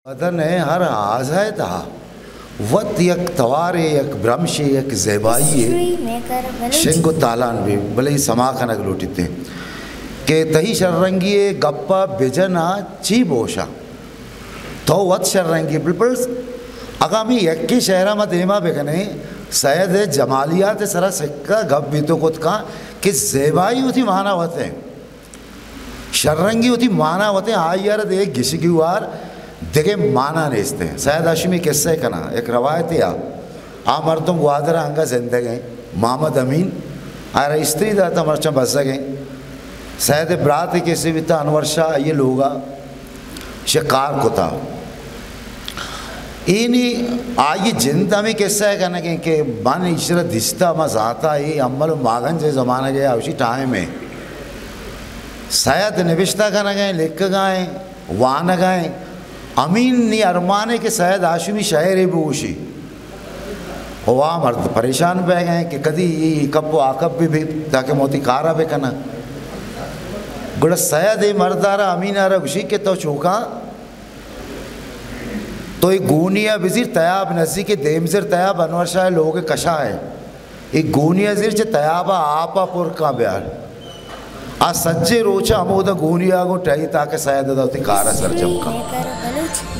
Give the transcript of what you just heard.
بدن ءِ ہر اعضاء ءِ تہا وت یک توارے، یک برمشے، یک زیبائی ءِ شنگ و تالان بی، بلے اے سما کنگ لوٹیت کہ تئی شررنگی ءِ گپ ءَ بجن ءَ چی بوشاں؟ تو وت شررنگی بلبل۔ اگاں ہمے یکیں شعر ءَ ما دیما بکنیں، سید ءِ جمالیات ءِ سرا سکا گپ بیتو کت کن کہ زیبائی وتی مانا وت ایں، شررنگی وتی مانا وت ایں، آئی ءَ را دگہ گشگی وار دگہ مانا نیست ایں۔ سید ہاشمی قصہ کناں، یک روایتے آ، آ مردم گوادر ءَ انگا زندگ ایں، محمد امین، آئی را استری داتا، مرچاں بزگ ایں۔ سید ءِ برات ءِ کسے بیتا، انور شاہ، آئی ءِ لوگا شکار کتا۔ اینی آئی جند ہمے قصہ ءَ کنگ ءَ کہ من ایشرا دیستا، ما زانتا، اے امل و ماگنج ءِ زمانگ ءَ اوشی ٹائم ءَ۔ سید نبشتہ کنگ ءَ، لکھگ ءَ، وانگ ءَ۔ امین نی ارمان ءَ کہ سید ہاشمی شعرے بگوشی۔ و آ مرد پریشان بیگ ءَ کہ کدی اے کپ و آ کپ بہ بیت تاکہ من وتی کار ءَ بکناں۔ گڑا سید اے مرد ءَ را، امین ءَ را گوشی کہ تو چوکاں تو اے گونی ءَ بزیر، تیاب نزیک ءَ، دیمزر تیاب انور شاہ ءِ لوگ ءِ کشا ءَ۔ اے گونی ءَ زیر، چہ تیاب ءَ آپ ءَ پر کن بیار۔ آ سجیں روچ ءَ ہمودا گونی ءَ گوں ٹہی تاکہ سید ءَ وتی کار ءَ سرجم کن۔